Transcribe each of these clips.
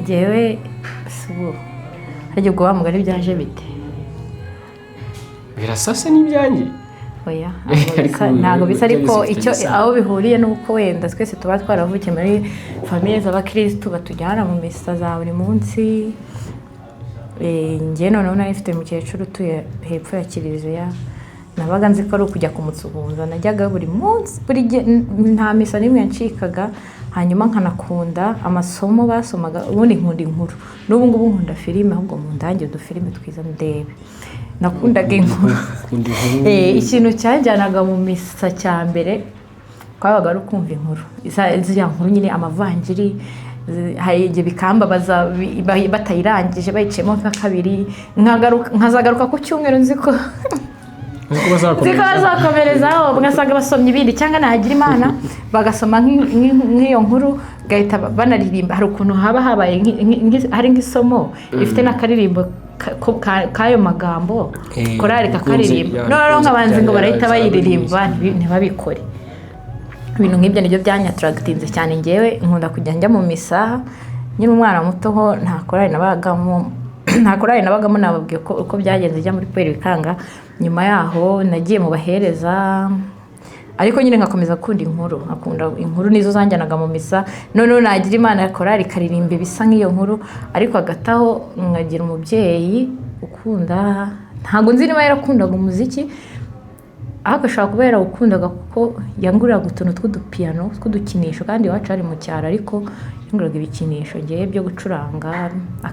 Njyewe si ubu harya ubwo wa mugani byaje bite? Birasa se n'ibyanjye? Oya, ntabwo Ariko bisa, ntabwo bisa, ariko byose bifitanye icyo isano. Aho bihuriye ni uko wenda twese tuba twaravukiye muri famille z'abakirisitu batujyana mu misa za buri munsi. Njye noneho nari mfite umukecuru utuye hepfo ya kiliziya, nabaga nzi ko ari ukujya kumutsuhuza. Najyaga buri munsi, buri gihe, nta misa n'imwe yancikaga. Hanyuma nkanakunda amasomo basomaga. Ubundi nkunda inkuru, n'ubu ngubu nkunda filime, ahubwo mu ndange udufilime twiza ndebe. Nakundaga inkuru. Ukunda inkuru. Ikintu cyanjyanaga mu misa cya mbere kwabaga ari ukumva inkuru. Ziriya nkuru nyine, amavanjiri, hari igihe bikambabaza batayirangije, bayiciyemo nka kabiri, nkazagaruka ku cyumweru nzi ko Nzi ko nzi ko bazakomeza. Bazakomerezaho, ugasanga basomye ibindi, cyangwa nagira Imana bagasoma nk'iyo nkuru, bagahita banaririmba. Hari ukuntu haba habaye hari nk'isomo rifite n'akaririmbo k'ayo magambo, korali kakaririmba, noneho bikunze nkabanzi ngo kujyana barahita za buri bayiririmba, minsi. Ntibabikore. Ibintu nk'ibyo nibyo byanyattractinze cyane. Ngewe nkunda kujya njya mu misa. Nyine umwana muto ho nta korali nabagamo, nta korali nabagamo. Nababwiye ko uko byagenze njya muri puweri bikanga. Nyuma yaho nagiye mu bahereza, ariko nyine nkakomeza gukunda inkuru, nkakunda inkuru, nizo zanjyanaga mu misa. Noneho nagira Imana korali ikaririmba ibisa nk'iyo nkuru. Ariko hagati aho nkagira umubyeyi ukunda, ntabwo nzi niba yarakundaga umuziki, ariko ashobora kuba yarawukundaga, kuko yanguriraga utuntu tw'udupiyano tw'udukinisho, kandi iwacu ari mu cyaro, ariko yanguriraga ibikinisho ngewe byo gucuranga,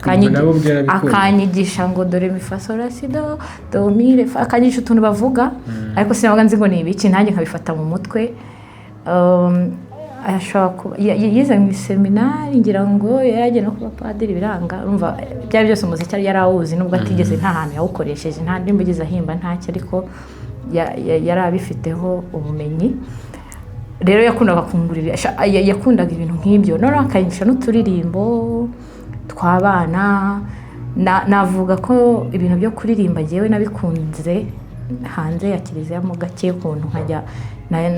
Nabo byarabikunda. Akanyigisha ngo do re mi fa sol la si do do mi re fa, akanyigisha utuntu bavuga, ariko sinabaga nzi ngo ni ibiki, nanjye nkabifata mu mutwe. Ashobora kuba yize mu iseminari, ngira ngo yari agiye no kuba padiri biranga. Urumva byari byose umuziki yari yarawuzi, nubwo atigeze, nta hantu yawukoresheje, nta ndirimbo igeze ahimba, ntacyo, ariko yari abifiteho ubumenyi. Rero yakundaga kungurira, yakundaga ibintu nk'ibyo, noneho akanyigisha n'uturirimbo tw'abana. Navuga ko ibintu byo kuririmba njyewe nabikunze hanze ya kiliziya mo gake ukuntu, nkajya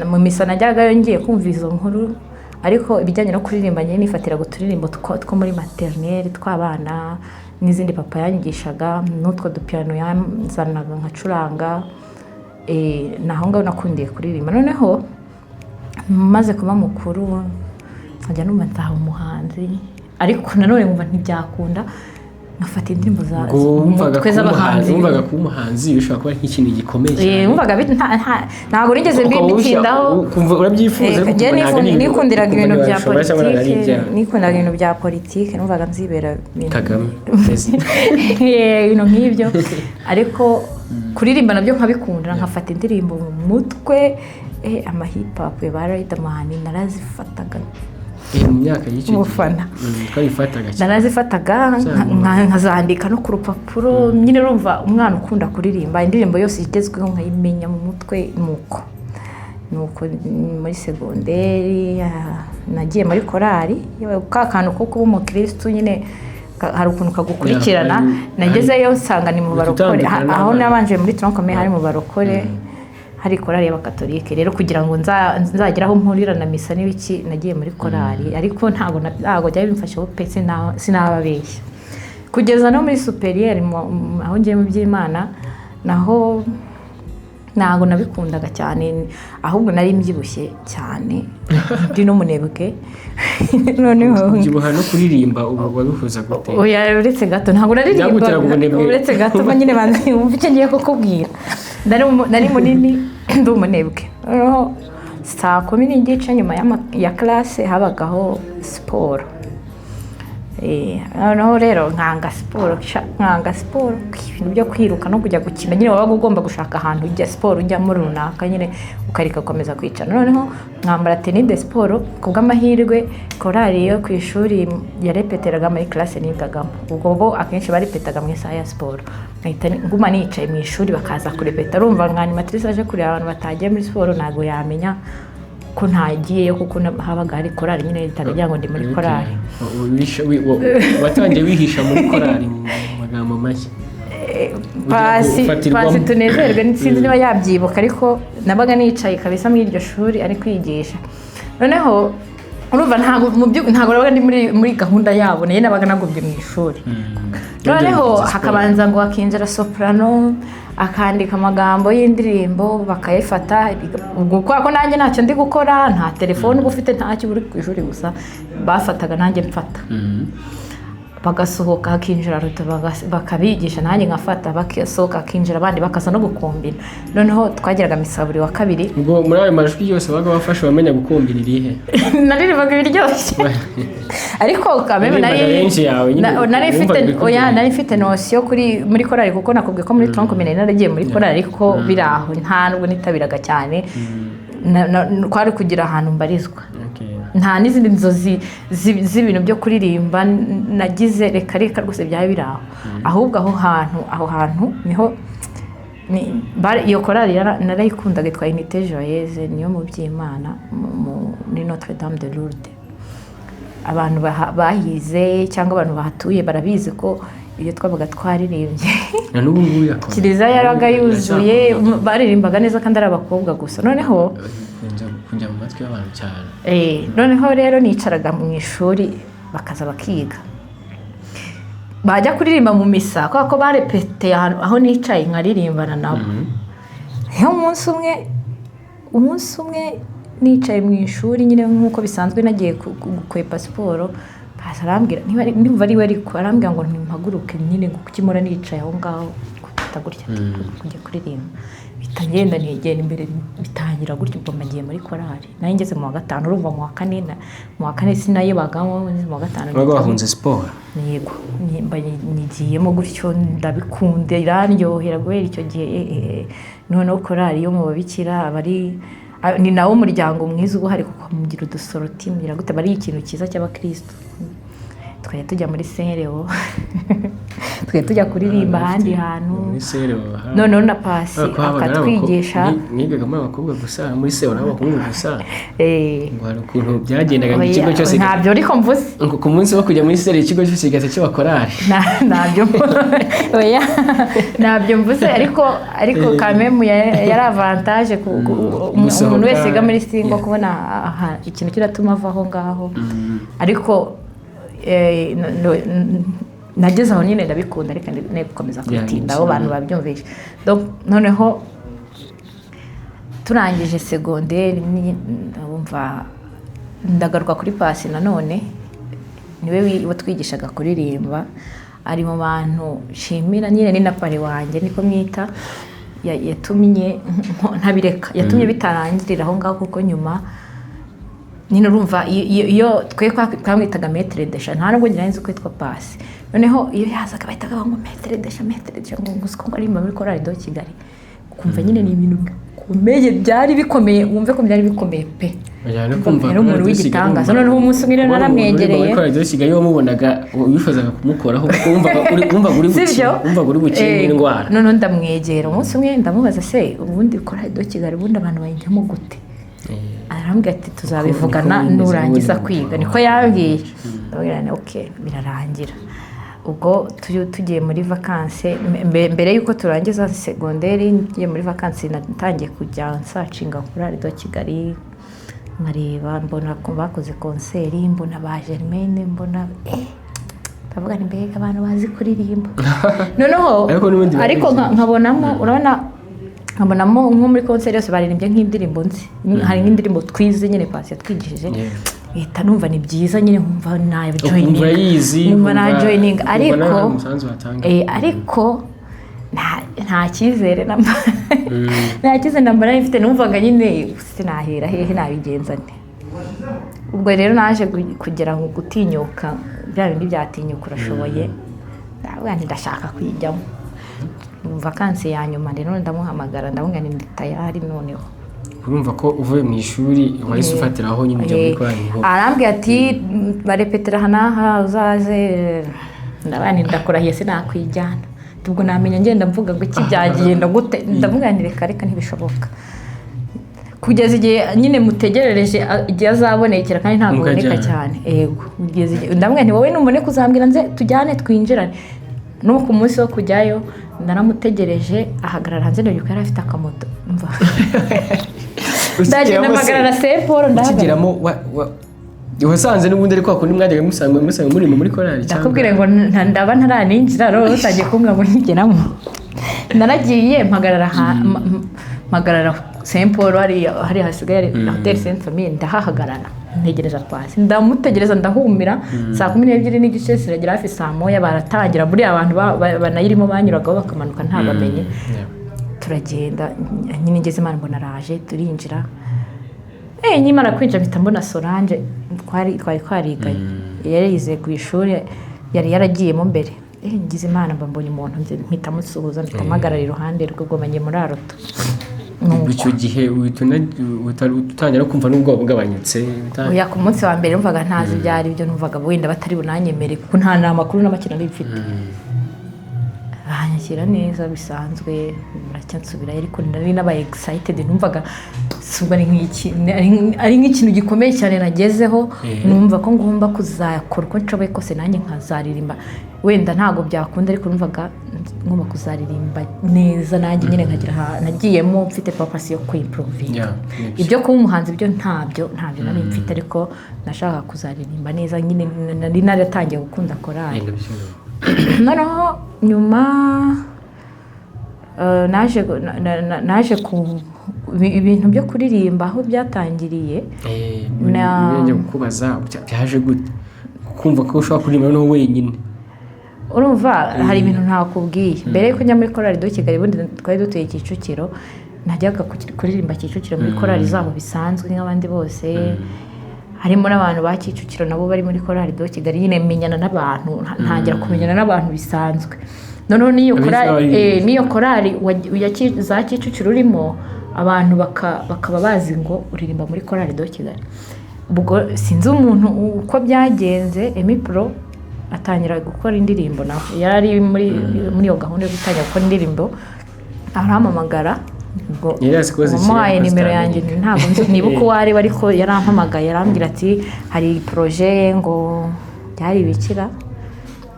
mu misa najyagayo ngiye kumva izo nkuru, ariko ibijyanye no kuririmba njyewe nifatiraga uturirimbo two muri maternelle tw'abana n'izindi papa yanyigishaga n'utwo dupiyano yanzanaga nkacuranga. Ni aho ngaho nakundiye kuririmba. Noneho maze kuba mukuru nkajya numva nzaba umuhanzi, ariko nanone nkumva ntibyakunda, nkafata indirimbo za Ubwo wumvaga mutwe kuba umuhanzi z'abahanzi. Wumvaga kuba umuhanzi bishobora kuba nk'ikintu gikomeye cyane. Wumvaga ntabwo nigeze Ukaba mbitindaho. Ukumva urabyifuza, ariko Njye ukumva ntabwo ari nikundiraga ukumva ibintu bya ntiwabishobora cyangwa ntabwo ari politike, ibyawe. Nikundiraga ibintu bya politike, numvaga nzibera ibintu Kagame perezida. Ibintu nk'ibyo, ariko kuririmba nabyo nkabikunda, nkafata indirimbo mu mutwe, ama hip hop ba Riderman narazifataga. Mu myaka y'icyo gihe. Umufana. Twabifataga cyane. Narazifataga nkazandika no ku rupapuro nyine. Urumva umwana ukunda kuririmba, indirimbo yose igezweho nkayimenya mu mutwe. Nuko muri segonderi nagiye muri korali. Yewe, ka kantu ko kuba umukirisitu nyine hari ukuntu kagukurikirana. Nagezeyo nsanga ni mu barokore. Gutandukana Aho n'abana. nabanje muri tronc commun hari mu barokore, hari korali y'abakatolike. Rero kugira ngo nzagere aho mpurira na misa n'ibiki, nagiye muri korali, ariko ntabwo byari bimfasheho pe, sinababeshya. Kugeza no muri supérieur, aho ngiye mu by'Imana, naho ntabwo nabikundaga cyane, ahubwo nari mbyibushye cyane, ndi n'umunebwe noneho. Kubyibuha no kuririmba ubu wabihuza gute? Oya, uretse gato, ntabwo naririmbaga. Byaguteraga ubunebwe. Uretse gato, ubwo nyine banza wumve icyo ngiye kukubwira. Nari munini, ndi umunebwe. Noneho saa 10:30 nyuma ya classe habagaho siporo. Noneho rero nkanga siporo, sha, nkanga siporo, ibintu byo kwiruka no kujya gukina. Nyine wabaga ugomba gushaka ahantu ujya siporo ujyamo runaka, nyine ukareka gukomeza kwicara. Noneho nkambara tenue de sport. Ku bw'amahirwe korali yo ku ishuri yarepeteraga muri classe nigagamo, ubwo bo akenshi barepetaga mu isaha ya siporo, nkahita nguma nicaye mu ishuri bakaza kurepeta. Urumva nka animatrice aje kureba abantu batagiye muri siporo, ntabwo yamenya ko ntagiyeyo, kuko habaga hari korali nyine, yahitaga agira ngo ndi muri korali. Watangiye wihisha muri korali mu magambo make. Pasi Ufatirwamo. Pasi tunezerwe, sinzi niba yabyibuka, ariko nabaga nicaye kabisa muri iryo shuri ari kwigisha. Noneho Urumva ntabwo nabaga ndi muri gahunda yabo, nayo nabaga nagumye mu ishuri. Noneho hakabanza ngo hakinjira soprano, akandika amagambo y'indirimbo, bakayifata. Ubwo kubera ko nanjye ntacyo ndi gukora, nta telefone uba ufite, ntacyo, uri ku ishuri gusa, bafataga nanjye mfata. Bagasohoka, hakinjira ruto, bakabigisha, nanjye nkafata. Bagasohoka, hakinjira abandi, bakaza no gukombina. Noneho twagiraga misa buri wa kabiri. Ubwo muri ayo majwi yose wabaga wafashe, wamenya gukumbira irihe? Naririmbaga ibiryoshye, ariko kameme nari Waririmbaga benshi yawe nyine, nari mfite wumvaga ibikubwiye. Oya, nari mfite notion kuri muri korali, kuko nakubwiye ko muri tronc commun nari naragiye muri korali, ariko biri aho, nta nubwo nitabiraga cyane. Kwari kugira ahantu mbarizwa. Nta n'izindi nzozi z'ibintu byo kuririmba nagize, reka reka rwose, byari biri aho. Ahubwo aho hantu niho iyo korali narayikundaga, yitwa Unité Joyeuse, niyo mu Byimana, muri Notre Dame de Lourdes. Abantu bahize cyangwa abantu bahatuye barabizi ko iyo twabaga twaririmbye, Na n'ubu ngubu irakora. kiliziya yabaga yuzuye, baririmbaga neza kandi ari abakobwa gusa. Noneho Ikunze kujya mu matwi y'abantu cyane. Noneho rero nicaraga mu ishuri, bakaza bakiga, bajya kuririmba mu misa, kubera ko barepeteye ahantu aho nicaye, nkaririmbana nabo. Niyo umunsi umwe nicaye mu ishuri nyine nk'uko bisanzwe, nagiye gukwepa siporo, baza arambwira, niba ndumva ari we, ariko arambwira ngo nimpaguruke nyine, ngo kuki mpora nicaye aho ngaho, gufata gutya kujya kuririmba. Mpita ngenda, negera imbere, bitangira gutyo. Ubwo mba ngiye muri korali. Nari ngeze mu wa gatanu, urumva mu wa kane sinayibagamo, ngeze mu wa gatanu Wabaga mpitamo. wahunze siporo. Yego, mba nyigiyemo gutyo, ndabikunda, irandyohera guhera icyo gihe. Noneho korali yo mu babikira aba ari ni nawo muryango mwiza uba uhari, kuko mugira udusoroti, mugira gute, aba ari ikintu cyiza cy'abakristo. Tukajya tujya muri Saint Léon, tukajya tujya kuririmba ahandi hantu. Muri sere. Noneho na Pasi akatwigisha. Mwigaga muri abakobwa gusa, muri sere n'abahungu gusa. Ngo hari ukuntu byagendaga ngo Oya, ikigo cyose ntabyo ariko mvuze. Ngo ku munsi wo kujya muri sere, ikigo cyose kigahita kiba korali. Ntabyo, oya, ntabyo mvuze, ariko kamemu yari avantage Gusohoka, umuntu wese wiga muri single kubona aha, ikintu kiratuma ava aho ngaho. Ariko nageze aho nyine ndabikunda, ariko ne gukomeza kubitinda, abo bantu babyumvishe. Donc, noneho turangije segonderi, ndumva ndagaruka kuri Pasi nanone, niwe watwigishaga kuririmba. Ari mu bantu nshimira nyine, ni na parrain wanjye niko mwita, yatumye ntabireka, yatumye bitarangirira aho ngaho, kuko nyuma nyine urumva iyo twe twamwitaga maître de chant, nta nubwo ngira nzi ko yitwa Pasi. Noneho iyo yazaga bahitaga bavuga ngo maître de chant, maître de chant, ngo gusa ko aririmba muri Chorale de Kigali, ukumva nyine ni ibintu bikomeye, byari bikomeye, wumve ko byari bikomeye pe. Bajyana no kumva Yari umuntu w'igitangaza. Noneho umunsi umwe rero naramwegereye. Muri Chorale de Kigali wamubonaga wifuzaga kumukoraho, kuko wumvaga uri bukire. Sibyo? Wumvaga uri bukire n'indwara. Noneho ndamwegera umunsi umwe, ndamubaza: "Se ubundi Chorale de Kigali, ubundi abantu bayijyamo gute?" Arambwira ati: "Tuzabivugana Niko bimeze nurangiza ubundi kwiga." Niko yambwiye. Ndabwira nti: "Ok." Birarangira ubwo tugiye muri vacances. Mbere y'uko turangiza segonderi, ngiye muri vacances, natangiye kujya nsearchinga kuri de Kigali, nkareba, mbona ko bakoze concert, mbona ba Germaine, mbona ndavuga ni mbega abantu bazi kuririmba. Noneho Ariko n'ubundi ariko nkabonamo, urabona, nkabonamo nko muri concert yose baririmbye nk'indirimbo nzi, hari nk'indirimbo twize nyine Pasi yatwigishije, mpita numva ni byiza nyine, nkumva na Ukumva joininga, urayizi, nkumva na joininga, ukumva ariko nawe hari umusanzu watanga. Ariko nta cyizere namba, nta cyizere namba nari mfite. Numvaga nyine sinahera hehe, nabigenza nte? Ubwo rero naje kugira ngo gutinyuka, bya bindi byatinyuka urashoboye, ndavuga nti ndashaka kuyijyamo. Vacances ya nyuma rero ndamuhamagara, ndamubwira nti ndi tayari noneho. Urumva ko uvuye mu ishuri wahise ufatiraho nyine ujya muri korali niho. Arambwira ati: "Barepetera aha n'aha, uzaze." Ndavuga nti: "Ndakurahiye sinakwijyana." Ubwo namenya ngenda mvuga ngo iki byagenda gute? Ndavuga nti: "Reka reka, ntibishoboka." Kugeza igihe nyine mutegerereje igihe azabonekera, kandi ntabwo aboneka Mukajyana. cyane. Yego, kugeza igihe ndamubwira nti: "Wowe nuboneka uzambwira nze tujyane twinjirane." No ku munsi wo kujyayo naramutegereje, ahagarara hanze, ndabyibuka yari afite akamoto. Mva ndagenda Ukigeramo se- mpagarara Saint Paul, ndahagarara. Ukigeramo Wasanze n'ubundi ari kwa kundi mwajyaga musanga muri muri korali cyangwa? Ndakubwira ngo ndaba ntaraninjira rero utangiye kumbwira ngo nkigeramo. Naragiye mpagarara mpagarara Saint Paul, hariya hariya hasigaye ari Hotel Saint Famille, ndahahagarara ntegereza Paccy, ndamutegereza ndahumira. Saa 12:30 ziragera, hafi saa 1 baratangira. Buriya abantu banayirimo banyuragaho bakamanuka ntabamenye. Turagenda nyine, ngeze Imana mbona araje, turinjira. Nkimara kwinjira mpita mbona Solange twari twariganye, yari yize ku ishuri yari yaragiyemo mbere. Ngize Imana mba mbonye umuntu mpita musuhuza, mpita mpagarara iruhande rwe, ubwo mba muri alto. Nuko. Icyo gihe uhita utangira kumva n'ubwoba bugabanyutse? Oya, ku munsi wa mbere numvaga ntazi ibyo ari byo, numvaga wenda batari bunanyemere kuko nta makuru na make nari mfite. Banyakira neza bisanzwe, buracya nsubirayo, ariko nari nabaye excited, numvaga si ubwo ari nk'iki, ari nk'ikintu gikomeye cyane nagezeho. Numva ko ngomba kuzakora uko nshoboye kose nanjye nkazaririmba. Wenda ntabwo byakunda, ariko numvaga ngomba kuzaririmba neza nanjye nyine nkagira ahantu nagiyemo mfite purpose yo kwimprovinga. Yeah, nibyo. Ibyo kuba umuhanzi byo ntabyo nari mfite, ariko nashakaga kuzaririmba neza nyine, nari naratangiye gukunda korali. Ndabyumva. Noneho nyuma naje naje ku ibintu byo kuririmba aho byatangiriye. Njya kukubaza byaje gute kumva ko ushobora kuririmba noneho wenyine? Urumva hari ibintu ntakubwiye mbere yuko njya muri Korali de Kigali. Ubundi twari dutuye Kicukiro, najyaga kuririmba Kicukiro muri korali zabo bisanzwe nk'abandi bose, harimo n'abantu ba Kicukiro nabo bari muri Korali de Kigali nyine. Menyana n'abantu, ntangira kumenyana n'abantu bisanzwe. Noneho n'iyo Abenshi korali b'abaririmbyi. N'iyo korali ya za Kicukiro urimo, abantu bakaba bazi ngo uririmba muri Korali de Kigali. Ubwo sinzi umuntu uko byagenze, Emmy Pro atangira gukora indirimbo, nawe yari ari muri iyo gahunda yo gutangira gukora indirimbo, arampamagara. Ubwo Yari azi ko zikiri wamuhaye ariko nimero yanjye zitamenyekana. Ntabwo nzi nibuka uwo ari we, ariko yarampamagaye arambwira ati hari projet, ngo byari ibikira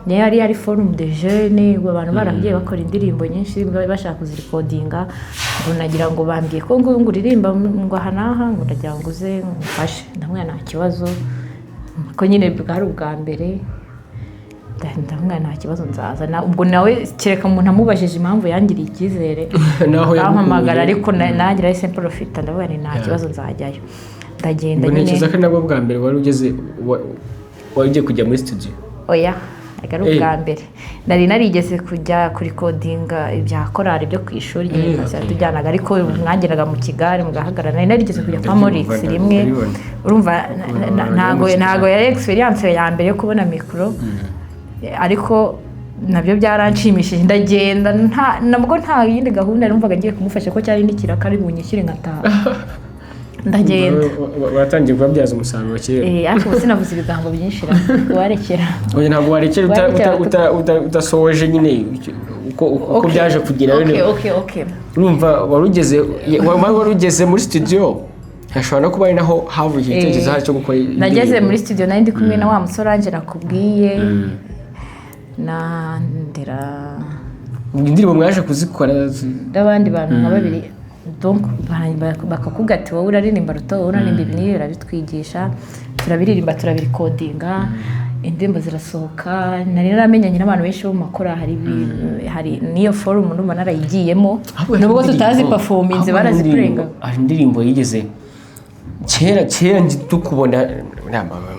niyo yari forum de jeunes, ngo abantu baragiye bakora indirimbo nyinshi bashaka kuzirecordinga, ngo nagira ngo bambwiye ko ngo uririmba ngo aha n'aha, ngo ndagira ngo uze ngufashe. Ndamubwira nta kibazo, ko nyine bwari ubwa mbere. Ndamubwira nta kibazo nzaza. Ubwo nawe kereka umuntu amubajije impamvu yangiriye icyizere Naho yagukuye. ampamagara, ariko nanjye nahise mprofita, ndavuga nti nta kibazo nzajyayo. Ndagenda Ubwo nyine. ntekereza ko ari nabwo bwa mbere wari ugeze wari ugiye kujya muri studio? Oya, ntabwo ari ubwa mbere. Nari narigeze kujya kurecordinga ibya korali byo ku ishuri nyine, twese tujyanaga, ariko mwageraga mu kigare mugahagarara. Nari narigeze kujya kwa Ndabyumva, Maurice rimwe. Ndabibona. Urumva mu kigare. Ntabwo yari experience ya mbere yo kubona mikoro, ariko nabyo byaranshimishije. Ndagenda nabwo nta yindi gahunda, numvaga ngiye kumufasha ko cyari n'ikiraka ari bunyishyure nkataha. Ndagenda. Watangiye kubabyaza umusaruro kera. Ariko ubu sinavuze ibigambo byinshi ra, warekera. Oya, ntabwo warekera Warekera. udasoje nyine uko byaje kugira. Rero urumva wari ugeze muri studio, hashobora no kuba ari naho havuye igitekerezo cyo gukora Nageze indirimbo. muri studio nari ndi kumwe na wa musore Ange nakubwiye na Ndera. Indirimbo mwaje kuzikora N'abandi bantu nka babiri. Donc bakakubwira ati wowe uraririmba alto, wowe uraririmba ibi n'ibi, urabitwigisha, turabiririmba, turabirecordinga, indirimbo zirasohoka. Nari naramenyanye n'abantu benshi bo mu makorali, hari n'iyo forum ndumva narayigiyemo Ahubwo hari nubwo tutazi performance, ahubwo hari barazipurenga. Hari indirimbo yigeze kera kera tukubona,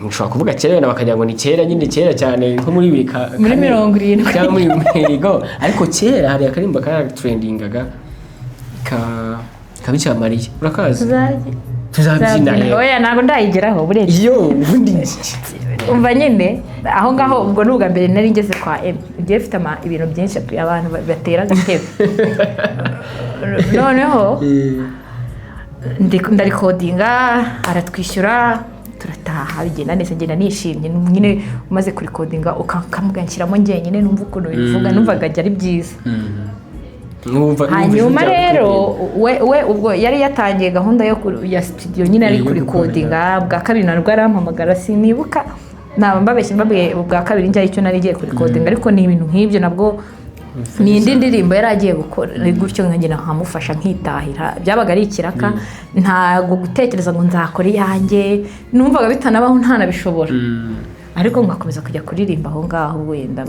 nshobora kuvuga kera wenda bakagira ngo ni kera nyine, kera cyane nko muri bibiri Muri kane 70. cyangwa muri mirongo, ariko kera hari akarimbo karatrendingaga ka Bikira Mariya, urakazi? Tuzabyina. Oya, ntabwo ndayigeraho burebye. Iyo ubundi Umva nyine, aho ngaho ubwo ni ubwa mbere nari ngeze kwa M ugiye ufite ibintu byinshi abantu batera agatebe. Noneho ndarecordinga, aratwishyura, turataha, bigenda neza, ngenda nishimye nyine. Umaze kurecordinga ukamubwira nshyiramo njyenyine numva ukuntu bivuga, numvaga ari byiza. Numva Hanyuma ijwi ryawe rero we ubwo yari yatangiye gahunda ya studio nyine ari Yo gukora, kurecordinga. Bwa kabiri nabwo arampamagara, sinibuka, naba mbabeshye mbabwiye ubwa kabiri njya icyo nari ngiye kurecordinga, ariko ni ibintu nk'ibyo nabwo. Ni indi ndirimbo yari agiye gukora gutyo, nkagenda nkamufasha nkitahira. Byabaga ari ikiraka, ntabwo gutekereza ngo nzakora iyanjye numvaga bitanabaho, ntanabishobora, ariko ngakomeza kujya kuririmba aho ngaho. Wenda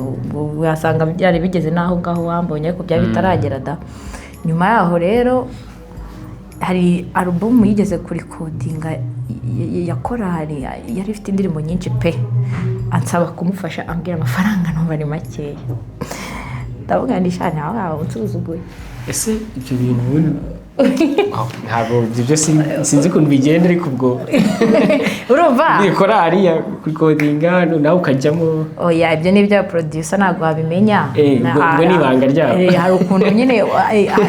wasanga byari bigeze n'aho ngaho wambonye, ariko byari bitaragera da. Nyuma yaho rero hari alubumu yigeze kurikodinga ya korali, yari ifite indirimbo nyinshi pe, ansaba kumufasha, ambwira amafaranga numva ni makeya. Ndavuga nti: "Sha, nawe waba unsuzuguye." Ese ibyo bintu ubundi, ntabwo ibyo sinzi ukuntu bigenda, ariko ubwo Urumva? Ni korali ya kurikodinga nawe ukajyamo? Oya, ibyo ni ibya producer, ntabwo wabimenya. Ubwo ni ibanga ryabo. Hari ukuntu nyine,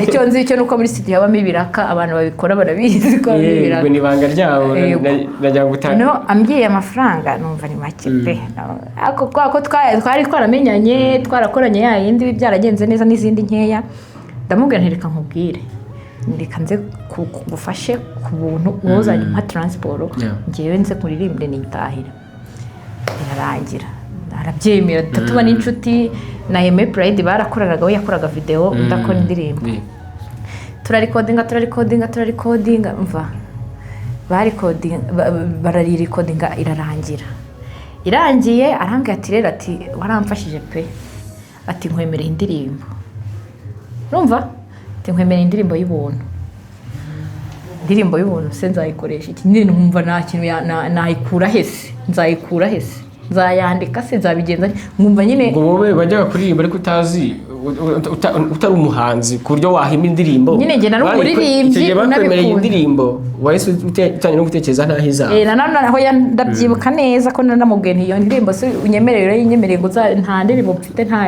icyo nzi cyo nuko muri studio habamo ibiraka, abantu babikora barabizi ko habamo ibiraka. Ubwo ni ibanga ryabo. Najya gutanga. Noneho ambwiye amafaranga numva ni make pe, ariko kubera ko twari twaramenyanye, twarakoranye ya yindi byaragenze neza n'izindi nkeya, ndamubwira nti: "Reka nkubwire, reka nze kugufashe ku buntu, wowe uzajya umpa transport, ngewe nze nkuririmbire nitahira." Birarangira arabyemera, tuba n'inshuti. Na Aime Pride barakoranaga, we yakoraga video, undi akora indirimbo. Turarikodinga, turarikodinga, turarikodinga, mva barikodinga, bararikodinga, irarangira. Irangiye arambwira ati: "Rero," ati, "waramfashije pe," ati, "nkwemereye indirimbo." Urumva? Ati: "Nkwemereye indirimbo y'ubuntu." Indirimbo y'ubuntu se nzayikoresha iki? Nyine nkumva nta kintu nayikura hese, nzayikura hese, nzayandika se, nzabigenza nte? Nkumva nyine Ubwo wowe wajyaga kuririmba ariko utazi, utari umuhanzi ku buryo wahimba indirimbo. Nyine njye nari umuririmbyi Icyo gihe bakwemereye unabikunda. indirimbo, wahise utangira no gutekereza ntaho izaba? Nanone aho ndabyibuka neza ko nanamubwiye nti: "Iyo ndirimbo se unyemereye, urayinyemereye ngo nta ndirimbo mfite, nta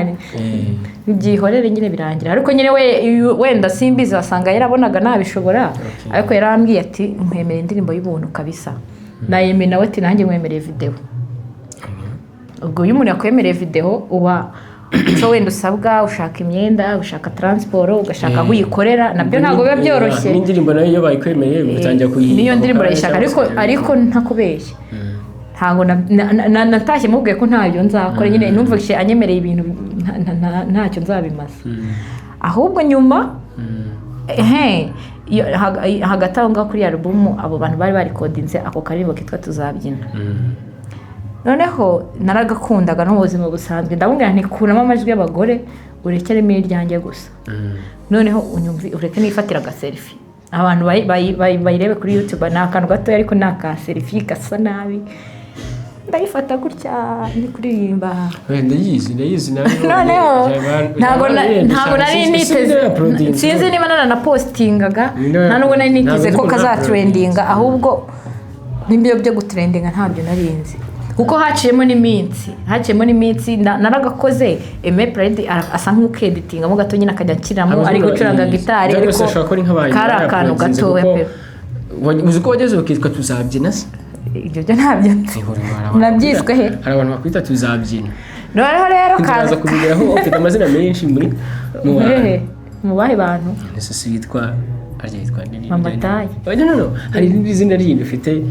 byihorere." Nyine birangira, ariko nyine we wenda simbizi, wasanga yarabonaga nabishobora, ariko yarambwiye ati: "Nkwemereye indirimbo y'ubuntu kabisa." Nayemeye, nawe ati: "Nanjye nkwemereye videwo." Ubwo iyo umuntu yakwemereye videwo, uba icyo wenda usabwa, ushaka imyenda, ushaka transport, ugashaka aho uyikorera, nabyo ntabwo biba byoroshye. N'indirimbo nayo iyo bayikwemereye utangira kuyihimba N'iyo ako ndirimbo kanya urayishaka, cyangwa ariko se ariko ntakubeshye, ntabwo natashye mubwiye ko ntabyo nzakora. Nyine numvise anyemereye ibintu ntacyo nzabimaza. Ahubwo nyuma, ehe, hagati aho ngaho kuri alubumu, abo bantu bari barikodinze ako karirimbo kitwa "Tuzabyina". Noneho naragakundaga no mu buzima busanzwe. Ndamubwira nti: "Kuramo amajwi y'abagore, urekeremo iryanjye gusa, noneho unyumvi, ureke nifatira agaselfie, abantu bayirebe kuri YouTube." Ni akantu gatoya, ariko ni aka selfie gasa nabi, ndayifata gutya ndi kuririmba. Wenda ndayizi, ndayizi nawe. Noneho ntabwo nari niteze, sinzi niba naranapostingaga, nta nubwo nari niteze ko kazatrendinga. Ahubwo n'ibyo byo gutrendinga ntabyo nari nzi, kuko haciyemo n'iminsi naragakoze. Aime Pride asa nk'ukeditingamo gato nyine, akajya akiramo ari gucuranga gitari, ariko kari akantu gatoya pe. Uzi ko wageze ukitwa "Tuzabyina" se? Ibyo byo ntabyo nzi. Nabyiswe he? Hari abantu bakwita "Tuzabyina". Noneho rero Turaza kubigeraho, ufite amazina menshi muri mu bantu. Hehe? Mu bahe bantu? Ese si witwa, arya yitwa nde? Mama Tayi. Oya, no, hari irindi zina rindi ufite.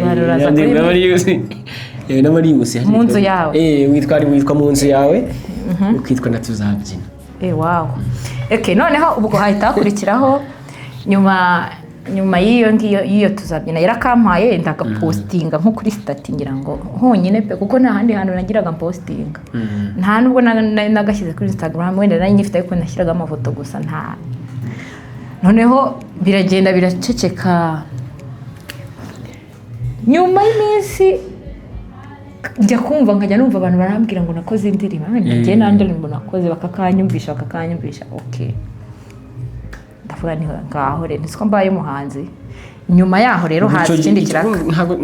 Baruraza kuri N'amariyusi. Mu nzu yawe. Witwa "Mu nzu yawe", ukitwa na "Tuzabyina". Wow, okay. Noneho ubwo hahita hakurikiraho nyuma y'iyo ngiyo, y'iyo "Tuzabyina", yarakampaye, ndagapostinga nko kuri status, ngira ngo honyine pe, kuko nta handi hantu nagiraga mpostinga. Nta nubwo nagashyize kuri Instagram, wenda nari nyifite ariko nashyiraga amafoto gusa, nta. Noneho biragenda biraceceka. Nyuma y'iminsi njya kumva, nkajya numva abantu barambwira ngo nakoze indirimbo. Njye nta ndirimbo nakoze, bakakanyumvisha, okay, ndavuga nti: "Ngaho rero nzi ko mbaye umuhanzi." Nyuma yaho rero haza ikindi kiraka.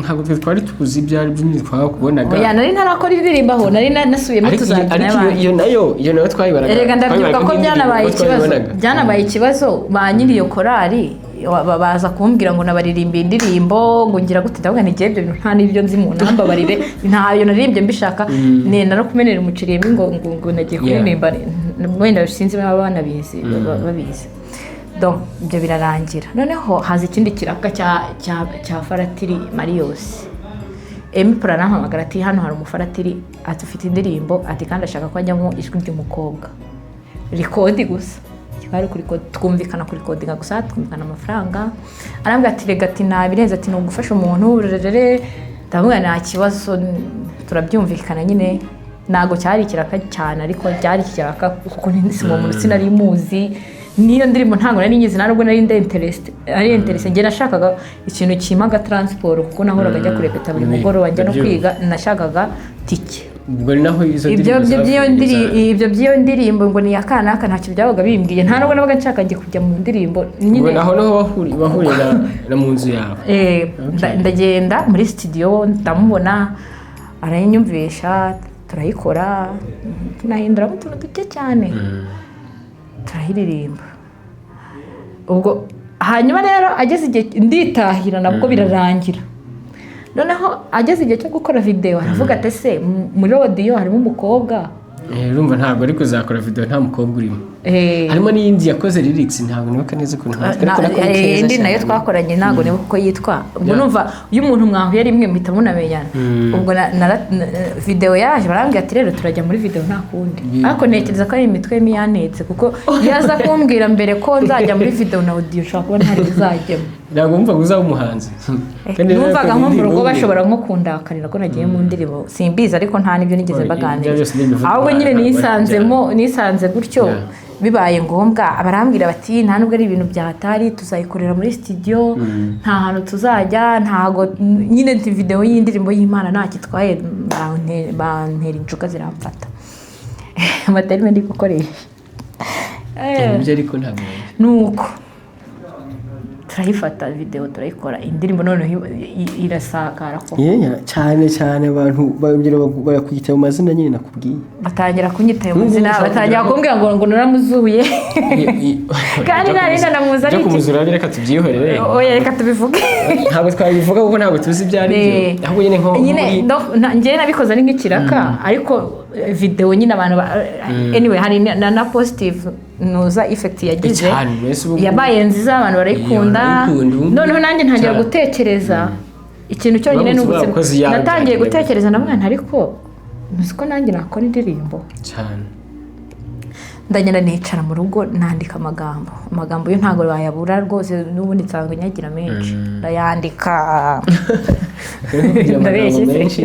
Ntabwo twe twari tuzi ibyo ari byo nyine, twakubonaga. Oya, nari ntarakora indirimbo, aho nari nasubiyemo Ariko "Tuzabyina" ariko y'abandi. iyo nayo twayibaraga. Erega ndabyibuka Twayibaraga ko nk'indirimbo, byanabaye kuko ikibazo. twayibonaga. Byanabaye ikibazo, ba nyiri iyo korari baza kumbwira ngo nabaririmbiye indirimbo, ngo ngira gute. Ndavuga nti: "Ibyo bintu nta n'ibyo nzi, mu ntambabarire, ntayo naririmbye mbishaka." Ni narakumenera umuceri ngo nagiye kuririmba, wenda sinzi niba banabizi, babizi. Donc ibyo birarangira. Noneho haza ikindi kiraka cya Faratiri Marius. Emmy Pro arampamagara ati: "Hano hari umufaratiri," ati, "ufite indirimbo," ati, "kandi ashaka ko ajyamo ijwi ry'umukobwa, record gusa." Twari kuri twumvikana kuri recordinga gusa, twumvikana amafaranga. Arambwira ati: "Rega," ati, "nabirenze," ati, "ni ugufasha umuntu rerere." Ndamubwira: "Nta kibazo." Turabyumvikana nyine. Ntabwo cyari ikiraka cyane, ariko byari ikiraka kuko si uwo muntu sinari muzi, n'iyo ndirimbo ntabwo nari nyizi, nta nubwo nari ndi interested, ari interested. Njye nashakaga ikintu kimpaga transport, kuko nahoraga njya kurepeta buri mugoroba njya no kwiga, nashakaga tike. Ubwo ni naho izo Ibyo ndirimbo by'iyo zavuye. ibyo by'iyo ndirimbo ngo ni iya kanaka ntacyo byabaga bimbwiye, nta nubwo nabaga nshaka njye kujya mu ndirimbo Ubwo nyine. naho niho wahuriye na mu nzu yawe. Ndagenda muri studio, ndamubona, arayinyumvisha, turayikora, tunahinduramo utuntu duke cyane, turayiririmba. Ubwo hanyuma rero ageze igihe nditahira, nabwo birarangira. Noneho ageze igihe cyo gukora videwo, aravuga ati: "Ese muri audio harimo umukobwa?" Urumva ntabwo ari kuzakora video nta mukobwa urimo. Harimo n'iyindi yakoze lyrics, ntabwo nibuka neza ukuntu yitwa, ariko nako ni keza Indi nayo cyane. twakoranye, ntabwo nibuka uko yitwa. Ubwo numva iyo umuntu mwahuye rimwe muhita munamenyana. Ubwo videwo yaje, barambwira ati: "Rero turajya muri videwo, nta kundi." Ariko ntekereza ko ari imitwe yantetse, kuko iyo aza kumbwira mbere ko nzajya muri videwo na audio, ushobora kuba ntari buzajyemo. Ntabwo wumvaga uzaba umuhanzi. Kandi rero Numvaga nko mu rugo indirimbo bashobora nko kundakarira ko nagiye mu ndirimbo, simbizi, ariko nta n'ibyo nigeze Oya, mbaganiriza. ibyo byose ni imivugo. Ahubwo nyine ntabwo ari nisanzemo, nisanze gutyo. Bibaye ngombwa, barambwira bati: "Nta nubwo ari ibintu bya hatari, tuzayikorera muri studio, nta hantu tuzajya, ntago nyine nti videwo y'indirimbo y'Imana ntacyo itwaye." Bantera injuga ziramfata, amaterme ndi gukoresha. Ibyo ariko ntabwo Nuko turayifata videwo, turayikora, indirimbo noneho irasakara koko. Yeah, cyane cyane abantu bongera barakwita mu mazina nyine nakubwiye. Batangira kunyita ayo Nk'ubu mazina, ushobora batangira kugira kumbwira ngo naramuzuye kandi nari nanamuzi ari Ibyo iki. kumuzura reka tubyihorere. Oya, reka tubivuge. Ntabwo twabivuga kuko ntabwo tuzi ibyo ari byo, ahubwo nyine nko Nyine njyewe nabikoze ari nk'ikiraka, ariko videwo nyine abantu anyway, hari na positive nuza effect yagize. Cyane, mbese ubu Yabaye nziza, abantu barayikunda. Barayikunda, ubu Noneho nanjye ntangira cyane. gutekereza ikintu cyonyine ni Uramutse ubuzima. wakoze iyawe Natangiye byagenda gutekereza na mwana, ariko ntuzi ko nanjye nakora indirimbo. Cyane. Ndagenda nicara mu rugo, nandika amagambo. Amagambo yo ntabwo wayabura rwose, n'ubundi nsanzwe nyagira menshi, ndayandika. Kugira amagambo Ndabeshye se? menshi.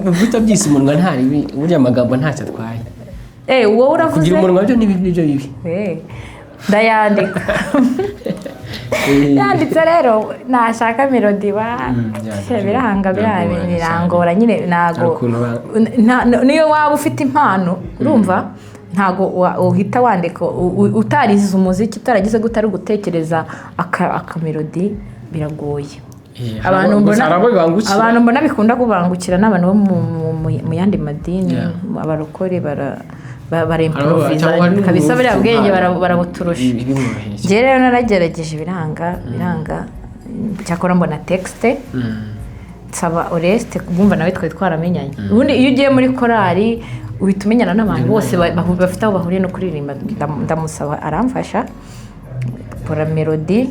Ubita byise umunwa nta ribi, burya amagambo ntacyo atwaye. Wowe uravuze. Kugira umunwa byo ni nibyo bibi. Ndayandika. Yanditse rero, nashaka melody ba biranga. Biragorana. Birangora nyine, ntago Hari ukuntu niyo waba ufite impano, urumva ntago uhita wandika utarize umuziki, utaragize gute, ari gutekereza akamelody biragoye. Abantu Gusa mbona hari abo bibangukira. Abantu mbona bikunda kubangukira ni abantu bo mu yandi madini, abarokore baraimprovisa Cyangwa hari n'umuntu kabisa, buriya ufite bwenge impano. barabuturusha. Bimworoheye cyane. Njye rero naragerageje biranga, biranga. Cyakora mbona texte, nsaba Oreste kubwumva, nawe twari twaramenyanye. Ubundi iyo ugiye muri korali uhita umenyana n'abantu bose bafite aho bahuriye no kuririmba. Ndamusaba aramfasha, kora melody,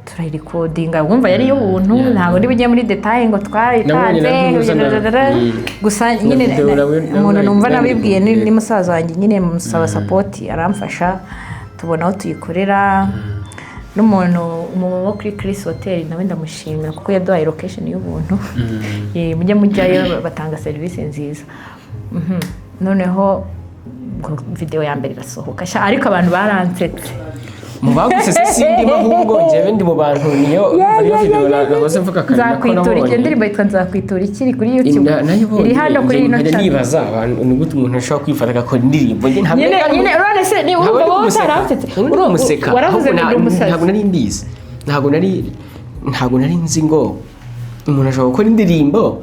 turayirecordinga. Wumva yari iy'ubuntu. Ntabwo ndi bujye muri détails ngo twarayitanze. Nabonye Gusa na nyine video umuntu numva nabibwiye ni musaza wanjye nyine, musaba support aramfasha, tubona aho tuyikorera, n'umuntu umumama wo kuri Chris Hotel nawe ndamushimira kuko yaduhaye location y'ubuntu. Mujye mujyayo, batanga serivisi nziza. Noneho ubwo video ya mbere irasohoka sha, ariko abantu baransetse. Mu bagusese sindimo, ahubwo njyewe ndi mu bantu niyo video nahoze mvuga kare nako Nzakwitura iki, nabonye. Indirimbo yitwa Nzakwitura iki, iri kuri YouTube. Nayibonye. Iri hano kuri ino Nkajya channel. nibaza abantu ni gute umuntu ashobora kwifata agakora indirimbo. Njye ntabwo Nyine nyine urabona se ni ntabwo urumva ndi wowe kumuseka. utaransetse. Ntabwo ndi kumuseka. Waravuze Ahubwo ngo ndi umusazi. Ntabwo nari mbizi, ntabwo nari nzi ngo umuntu ashobora gukora indirimbo.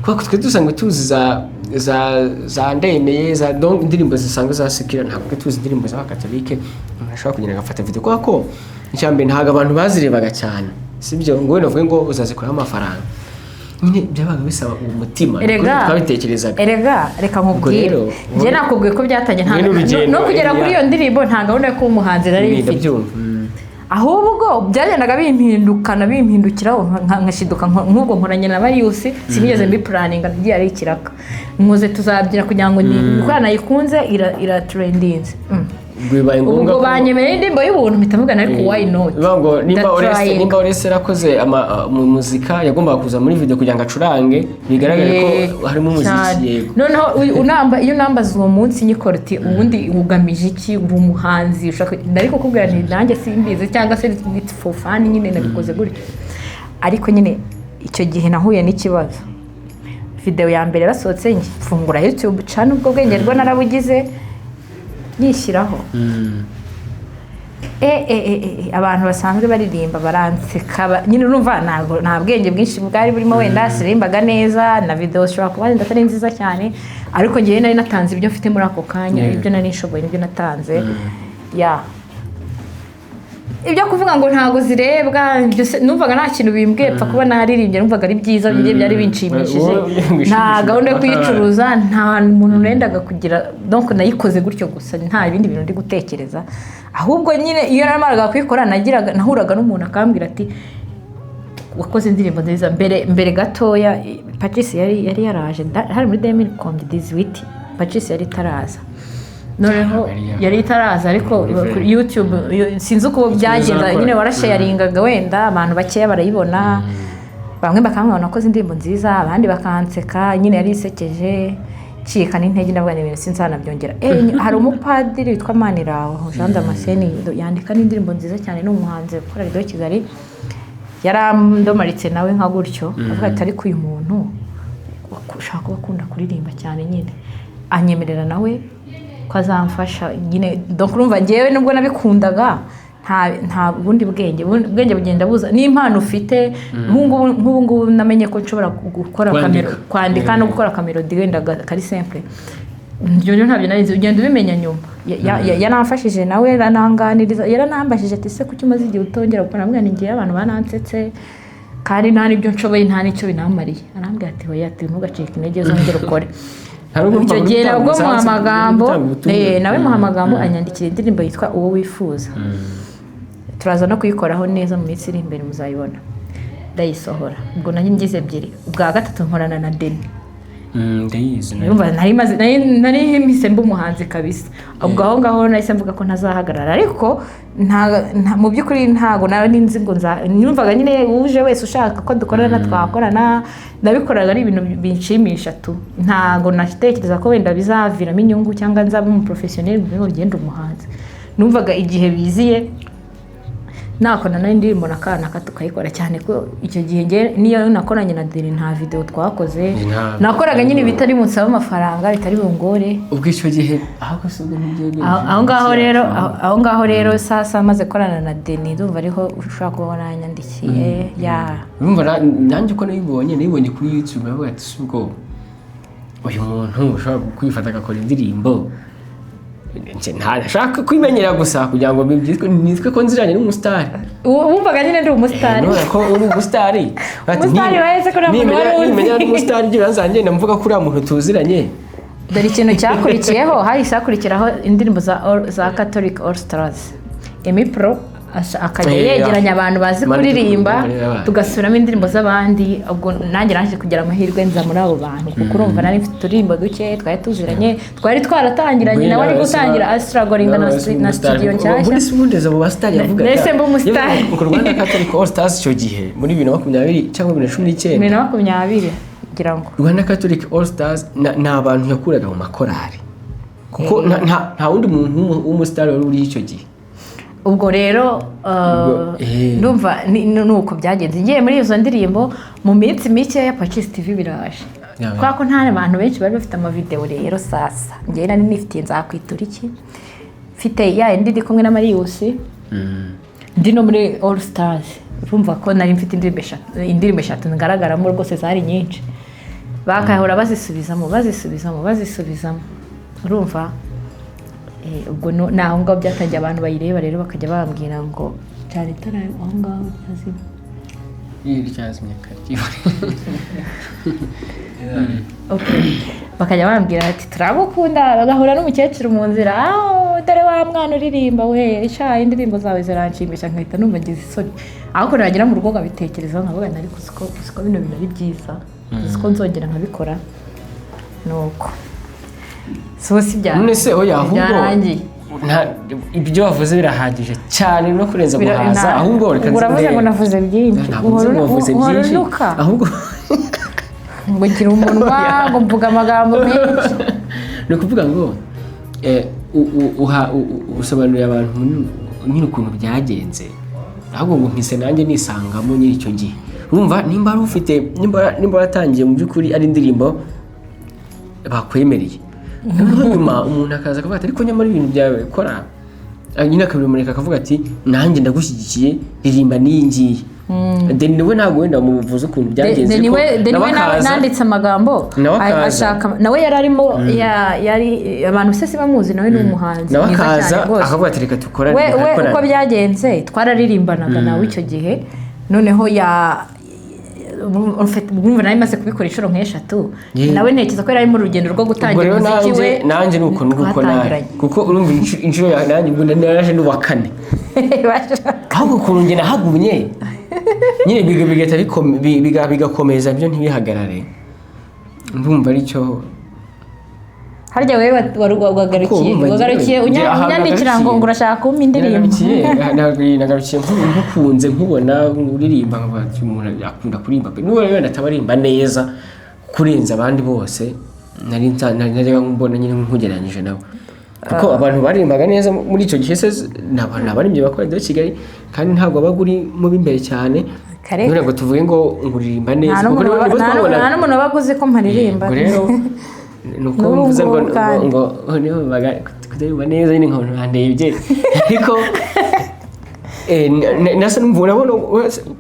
Kubera ko twe dusanzwe tuzi za Ndemeye, za donc indirimbo zisanzwe za secular, ntabwo twe tuzi indirimbo z'abakatolike umuntu ashobora kugenda agafata video, kubera ko icya mbere ntabwo abantu bazirebaga cyane, sibyo ngo wenda uvuge ngo uzazikuraho amafaranga. Nyine byabaga bisaba umutima, niko Erega twabitekerezaga. Erega reka nkubwire. Rero, Njye nakubwiye ko byatangiye Nyine urugendo, no kugera kuri iyo ndirimbo nta gahunda yo kuba umuhanzi nari mfite. Ndabyumva. Ahubwo byagendaga bimpindukana, bimpindukiraho, nkashiduka nk'ubwo nkoranye na Marius. Sinigeze mbiplanninga, nagiye ari ikiraka nkoze tuzabyina kugira ngo ni kubera nayikunze, iratrendinze. Bibaye ngombwa Ubwo ko banyemereye indirimbo y'ubuntu, mpita mvuga ariko why not? Bivuga ngo nimba Oreste Ndatryinga. nimba Oreste yarakoze mu muzika, yagombaga kuza muri video kugira ngo acurange, bigaragare ko harimo umuziki. Cyane. Yego. Noneho iyo unambaza uwo munsi nyikora uti ubundi ugamije iki, uri umuhanzi ushaka, nari kukubwira nti nanjye simbizi, cyangwa se it's for fun nyine, nabikoze gutyo. Ariko nyine icyo gihe nahuye n'ikibazo. Video ya mbere yarasohotse, mfungura YouTube channel, ubwo bwenge rwo narabugize, nyishyiraho. Abantu basanzwe baririmba baranseka, nyine urumva ntabwo nta bwenge bwinshi bwari burimo, wenda sirimbaga neza, na video zishobora kuba wenda atari nziza cyane, ariko ngewe nari natanze ibyo mfite muri ako kanya. Ibyo nari nshoboye nibyo natanze. Ya, ibyo kuvuga ngo ntabwo zirebwa, ibyo numvaga nta kintu bimbwiye, pfa kuba naririmbye numvaga ari byiza, njye byari binshimishije. Wowe Nta gahunda yo kuyicuruza, nta muntu nendaga kugira, donc nayikoze gutyo gusa, nta bindi bintu ndi gutekereza. Ahubwo nyine iyo namaraga kuyikora, nagiraga nahuraga n'umuntu akambwira ati wakoze indirimbo nziza. Mbere mbere gatoya Patrice yari yaraje, hari muri 2018, Patrice yari itaraza noneho. Yari Yari itaraza, ariko kuri YouTube sinzi uko byagenza. Izakora. Nyine warasharingaga, wenda abantu bakeya barayibona, bamwe bakambwira ngo nakoze indirimbo nziza, abandi bakanseka. Nyine yari isekeje, ncika n'intege, ndavuga ni ibintu sinzanabyongera. Hari umupadiri witwa Maniraho Jean Damascene, yandika n'indirimbo nziza cyane, ni umuhanzi ukora Radio Kigali, yarandomaritse nawe nka gutyo, avuga ati ariko uyu muntu ushaka kuba akunda kuririmba cyane nyine, anyemerera nawe ko azamfasha nyine. Donc urumva njyewe nubwo nabikundaga, nta bundi bwenge, ubwenge bugenda buza n'impano ufite. Nk'ubu ngubu namenye ko nshobora gukora Kwandika. Kwandika no gukora akamélodie wenda kari simple. Ibyo rero ntabyo nari nzi, ugenda ubimenya nyuma. Yaramfashije nawe, yarananganiriza, yaranambajije ati se kuki umaze igihe utongera gukora? Ndamubwira nti ngewe abantu banansetse kandi nta n'ibyo nshoboye, nta n'icyo binamariye. Arambwira ati hoya, ati ntugacike intege, zongere ukore. Hari ubwo Icyo uri gihe gutanga nabwo muha umusanzu, uri amagambo, gutanga ubutumwa. Nawe muha amagambo, anyandikira indirimbo yitwa Uwo Wifuza. Turaza no kuyikoraho neza mu minsi iri imbere, muzayibona ndayisohora. Ubwo nanjye ngize ebyiri, ubwa gatatu nkorana na Deni. Ndayizi nayo. Urumva nari maze nari mpise mba umuhanzi kabisa. Ubwo aho ngaho nahise mvuga ko ntazahagarara, ariko mu by'ukuri ntago nawe nzi ngo nza, numvaga nyine uje wese ushaka ko dukorana twakorana. Nabikoraga ari ibintu binshimisha tu, ntago natekereza ko wenda bizaviramo inyungu cyangwa nzaba umuprofessionnel mu rwego rugenda umuhanzi. Numvaga igihe biziye nakorana n'indirimbo na kanaka tukayikora, cyane ko icyo gihe njye niyo nakoranye na Deni nta video twakoze. Nakoraga nyine bitari bunsaba amafaranga, bitari bungore. Ubwo icyo gihe ahubwo si ubwo ntibyemewe. Aho ngaho rero sasa maze gukorana na Deni, ndumva ariho ushobora kuba waranyandikiye ya. Urumva nanjye uko nayibonye kuri YouTube, bavuga ati si ubwo uyu muntu ushobora kwifata agakora indirimbo. Nje ntashaka kwimenyera gusa kugira ngo nitwe ko nziranye n'umusitari. Wumvaga nyine ndi umusitari. None ko uri umusitari. Ati, Umusitari waheze ko nta muntu wari uzi. Nimenya n'umusitari byibura nzajya mvuga ko uriya muntu tuziranye. Dore ikintu cyakurikiyeho, hahise hakurikiraho indirimbo za Catholic All Stars, Emi Pro akajya yegeranya abantu bazi Manike kuririmba, kuririmba abandi. Tugasubiramo indirimbo z'abandi. Ubwo nanjye naje kugira amahirwe nza muri abo bantu, kuko urumva nari mfite uturirimbo duke twari tuziranye, twari twaratangiranye nawe ari gutangira astrugglinga na studio nshyashya. Ubundi si ubundi abo basitari yavugaga. Nahise mba umusitari. Yavugaga ngo Rwanda Catholic All Stars icyo gihe muri 2020 cyangwa 2019. 2020 ngira ngo. Rwanda Catholic All Stars ni abantu yakuraga mu makorari, kuko nta wundi muntu w'umusitari wari uriho icyo gihe. Ubwo rero ndumva ni uko byagenze. Ngiye muri izo ndirimbo, mu minsi mike ya Pacis TV biraje, kubera ko nta bantu benshi bari bafite amavideo. Rero sasa ngewe nari nifitiye Nzakwitura Iki, mfite ya yindi ndi kumwe na Marius, ndi no muri All Stars. Urumva ko nari mfite indirimbo eshatu, indirimbo eshatu ngaragaramo rwose zari nyinshi, bakahora bazisubizamo, bazisubizamo, bazisubizamo. Urumva ubwo ni aho ngaho byatangiye, abantu bayireba rero bakajya bambwira ngo cyane itara aho ngaho ryazima. Ryazimye kare. Okay. Bakajya bambwira bati turagukunda, bagahura n'umukecuru mu nzira: "Ah, dore wa mwana uririmba we, sha indirimbo zawe ziranshimisha." Nkahita numva ngize isoni, ariko nagera mu rugo nkabitekerezaho, nkavuga nti ariko uziko bino bintu ari byiza, uziko nzongera nkabikora. Nuko si si bya None se oya, ahubwo byarangiye. Ibyo wavuze birahagije cyane no kurenza guhaza. Ahubwo reka Ubwo uravuze ngo ndebe. navuze byinshi. Ntabwo nzi ngo wavuze Uhora byinshi. unuka Ahubwo ngo gira umunwa, ngo mvuga amagambo menshi. Ni ukuvuga ngo usobanurira abantu nyine ukuntu byagenze, ahubwo ngo mpise nanjye nisangamo nyine icyo gihe. Urumva nimba wari ufite, nimba waratangiye mu by'ukuri ari indirimbo bakwemereye, noneho nyuma umuntu akaza akavuga ati ariko nyamara ibintu byawe kora. Ah, nyine akabimureka akavuga ati nanjye ndagushyigikiye, ririmba n'iyi ngiyi. Deni we ntabwo wenda muvuze ukuntu byagenze, Deni ariko we Deni nawe we nawe akaza nanditse amagambo Nawe akaza. Ashaka nawe yari arimo yari abantu se bamuzi, nawe ni umuhanzi nawe mwiza akaza cyane rwose. Akavuga ati reka dukorane. We Dukorane. uko byagenze, twararirimbanaga nawe icyo gihe, noneho ya urumva nari maze kubikora inshuro nk'eshatu. Nawe ntekereza ko yari ari mu rugendo rwo Ubwo gutangira rero umuziki nanjye we. Nanjye ni uko nguko nawe Twatangiranye. Kuko urumva inshuro ya nanjye ubwo naraje n'uwa kane, ahubwo ukuntu njye nahagumye nyine bigahita bigakomeza byo ntibihagarare, ndumva aricyo. Harya wowe wagarukiye Kuko urumva wagarukiye njye ahantu unyandikira ngo nagarukiye. Ngo urashaka kumpa indirimbo. Nagarukiye nkukunze, nkubona uririmba, nkavuga ati umuntu akunda kuririmba pe, nubwo wenda ataba aririmba neza kurenza abandi bose, nari mbona nyine nkugereranyije nabo, kuko abantu baririmbaga neza muri icyo gihe se ni abaririmbyi ba Chorale de Kigali, kandi ntabwo wabaga uri mu b'imbere cyane. Kareka. None ngo tuvuge ngo uririmba neza, Nta kuko n'umuntu nibo twabonaga. Nta n'umuntu wabaga uzi ko mparirimba. Ubwo rero ni uko N'ubu mvuze ngo ngubu kandi. Ngo nibo kuririmba neza nyine nkabona bandebye, ariko nasa numva urabona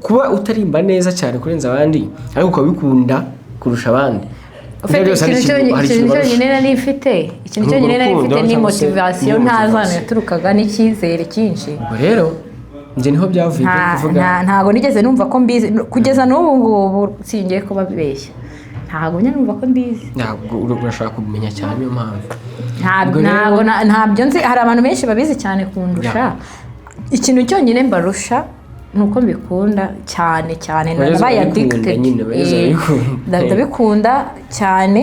kuba utarimba neza cyane kurenza abandi, ariko ukaba ubikunda kurusha abandi. Ufite Ibyo byose hari ikintu hari ikintu ikintu barusha. cyonyine nari mfite, ikintu Ni cyonyine nari urukundo mfite ni cyangwa se motivation, ni ntazi ahantu motivation. yaturukaga, n'icyizere cyinshi. Ubwo rero njye niho byavuye byo kuvuga. Ntago nigeze numva ko mbizi kugeza n'ubu ngubu, singiye kubabeshya, ntabwo njya numva ko mbizi. Ntabwo urashaka kubimenya cyane, niyo mpamvu. Ubwo rero- Ntabwo ntabyo nzi. Hari abantu benshi babizi cyane kundusha. Ikintu cyonyine mbarusha ni uko mbikunda cyane cyane. Bageze Nabaye barabikunda addicted. nyine, bageze barabikunda. Ndabikunda cyane,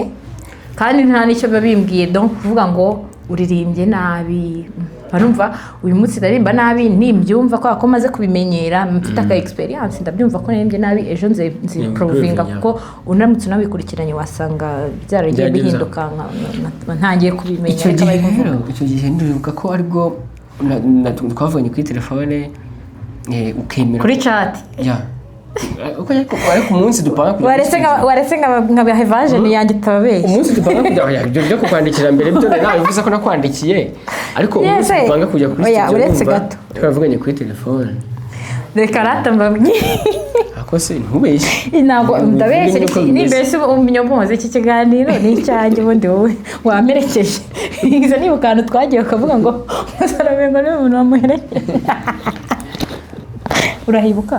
kandi nta n'icyo biba bimbwiye. Donc kuvuga ngo uririmbye nabi, mba numva uyu munsi ndaririmba nabi, nimbyumva kubera ko maze kubimenyera, mfite aka experience, ndabyumva ko naririmbye nabi, ejo nzi-improvinga, Improve, kuko unamutse unabikurikiranye wasanga byaragiye Byagiye bihinduka, ntangiye kubimenya. Icyo Ariko gihe ababivuga. rero, icyo gihe ndibuka ko aribwo twavuganye kuri telefone, ukemera Kuri chat. Ya. Ariko umunsi dupanga kujya Waretse kuri studio- nkabaha version yanjye itababeshya. Umunsi dupanga kujya, oya, ibyo byo kukwandikira mbere byo nabivuze ko nakwandikiye, ariko umunsi Yes, dupanga kujya kuri oya, studio, uretse ndumva gato. twaravuganye kuri telefone. Reka rata mbabwire. Ako se ntubeshye. Ntabwo Ubivuge ndabeshye. nyine uko bimeze. Nimbeshye umunyomozi, iki kiganiro ni icyanjye. Ubundi wowe wamerekeje izo, nibuka ahantu twagiye ukavuga ngo umusaraba ngo niwe umuntu wamuherekeje, urahibuka?